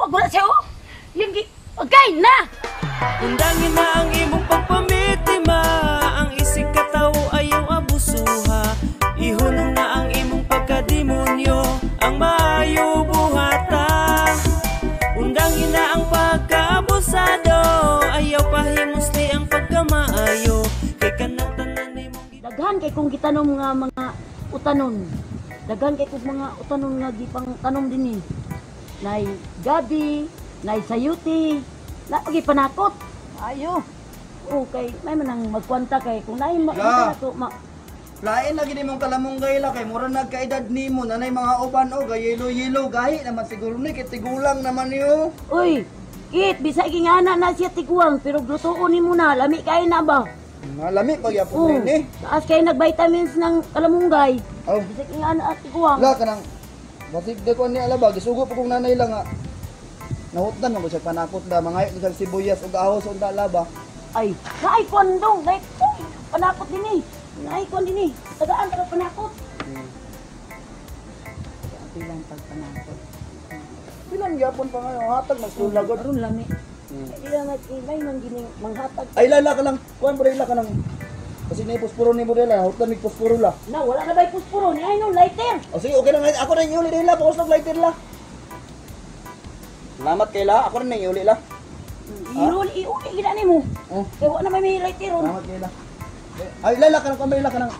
Tawag wala siya oh. Yung gi okay na. Undangin na ang imong pagpamitima, ang isig katawo ayaw abusuha. Ihunong na ang imong pagkademonyo, ang maayo buhata. Undangin na ang pagkaabusado, ayaw pahimusli ang pagkamaayo. Kay kanang tanan nimong Daghan kay kung gitanom nga mga utanon. Daghan kay kung mga utanon nga gipang tanom dinhi. Nay gabi, nay sayuti, na pagi panakot. Ayo. Okay, may manang magkwanta kay kung naay ma La. ato ma Lain lagi nimong kalamunggay la kay mura nagkaedad nimo nanay mga uban o gayelo-yelo gahi naman siguro ni kay tigulang naman niyo. Uy, Kit, bisa gingana na siya tiguang pero glutuon nimo na, lami kay na ba? Malami pag yapon Oo. rin eh. Taas kay nag-vitamins ng kalamunggay. Oh, Bisa gingana at tiguang. la kanang basig de ko ni alaba gisugo pa kong nanay lang nga. Nahutdan man ko siya panakot la mangayo sa sibuyas ug ahos unta laba. Ay, naay kuan dong, naay uy, panakot din eh. Naay kuan din eh. Tagaan taga panakot. Pilang pagpanakot. Bilang gyapon pa ngayon hatag magsulagod. Aron lami. Hindi lang may man gining manghatag. Ay lala ka lang, kuan ba la ka lang. Kasi na posporo ni modela, hutdan mig posporo la. Na wala na ba'y puspuro ni ay no lighter. O sige, okay lang. Ako na yung iuli la, paus ng lighter la. Salamat kay la, ako na yung iuli la. Iuli iuli gid ani mo. Oh. Kay wala na may lighter ron. Salamat kay la. Ay lala ka nang kamay la ka nang.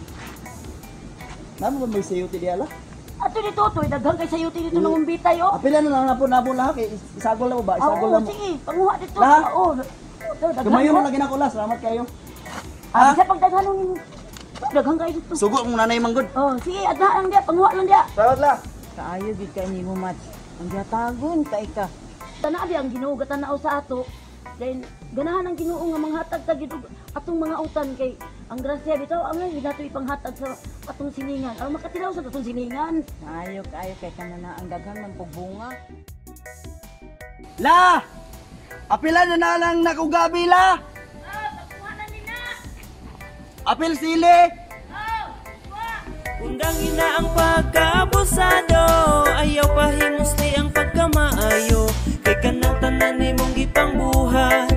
Namo ba may sayote diya la? Ato dito toy daghan kay sayuti dito nang umbitay oh. Apila na lang napo nabo la kay isagol na mo ba? Ah, Isagol oo, na mo. sige, panguha dito. La? Oo. Ito, daghan. Tumayo na lagi nako la, salamat kayo. Ah, bisa pagdaghan nimo. Daghan kayo dito. Sugo mong nanay manggod. Oh, sige, adha lang dia, panguha lang dia. Salamat la. Kaayo gid kay nimo Mats. Ang gihatagon kay ka. Tanaw di ang Ginoo gatanaw sa ato. Then ganahan ang Ginoo nga manghatag ta gid og atong mga utan kay ang grasya bitaw ang ngay nato ipanghatag sa atong silingan. Aron makatilaw sa atong silingan. Maayo kaayo kay kana na ang daghan man pug bunga. La! Apila na na lang nakugabi la. Apil sili. Undangin na ang pagkaabusado, ayaw pahimusli ang pagkamaayo. Kay kanang tanan nimong gipangbuhat,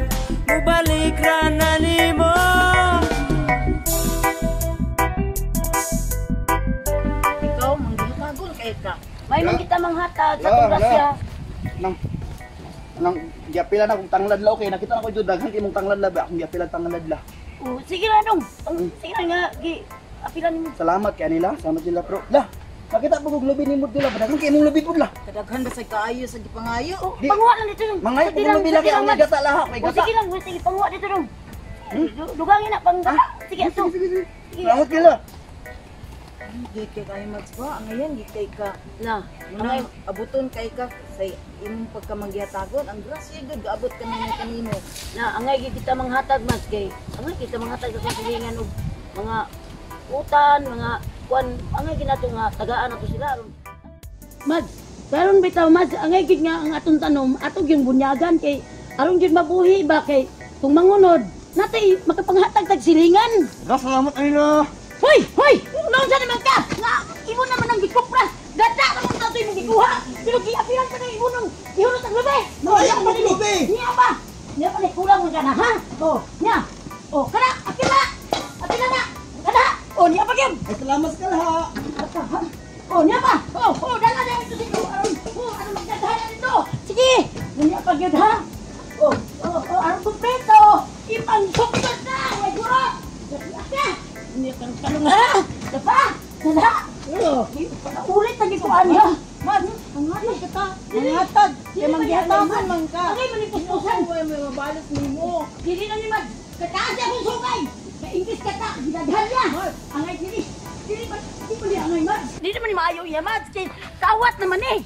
mubalik ra na nimo. Ikaw manggihatagon kay ka. May man kita manghatag sa La, atong la. grasya. Nang nang giapila na kung tanglad la okay nakita na ko jud daghan kay mong tanglad la ba akong giapila tanglad la. Oh, sige na dong. Sige na nga gi apilan nimo. Salamat kay nila, salamat nila pro. La, nakita po kog lubi ni mo dila, daghan kay imong lubi pud la. Kadaghan ba sa kaayo sa gipangayo? Oh, Di- panguha lang dito dong. Mangayo Sige kog lang, lubi la sige kay ang lang, may gata la, may Oh, gata. sige lang, sige panguha dito dong. Dugangin na pang Sige ato. Sige, sige. Sige. Salamat kay la. Gid kay kayo Mats ba? Ang ngayon gid kay ka. Na, Munang abuton kay ka sa imong pagkamanggihatagon. Ang grasya gud gaabot kanino kanimo. Na angay gid kita manghatag mas kay angay kita manghatag sa silingan og mga utan, mga kuan, angay gid nato nga tagaan nato sila aron. Mads, karon bitaw Mads, angay gid nga ang atong tanom, ato gyud bunyagan kay aron gyud mabuhi ba kay kung mangunod natay makapanghatag tag silingan. La, salamat ay la. Hoy, hoy, naunsa naman ka? Nga imo naman ang gikupras. Gata naman ta imong gikuha. Pero giapilan pa ng imo nang ihunot ang lubi. Ay, ang lubi! Niya pa. Niya pa ni kulang man ka na, ha? Oh, niya. Oh, kana, apila. Apila na. Kana. Oh, niya pa gyud. Ay salamat ka la. Oh, niya pa. Oh, oh, dala na ito dito. Aron, oh, aron magdadala dito. Sige. Niya pa gyud ha. Oh, oh, oh, aron kumpleto. Ipang suktot na, way gurot. Ka. Niya kang kalong ha. Dapa. Dala. Oh, ulit ang gikuan ha. Mats, Ang ka ta. Manghatag. Kay manggihatagon man ka. Angay manipuspusan. Way may mabalos nimo. Dili na ni Mads. Kataas siya akong sukay. Kaingkis ka ta. Gidaghan niya. Angay dili. Dili ba? Di pa niya angay Mads. Dili naman ni maayo iya Mads. Kay kawat naman eh.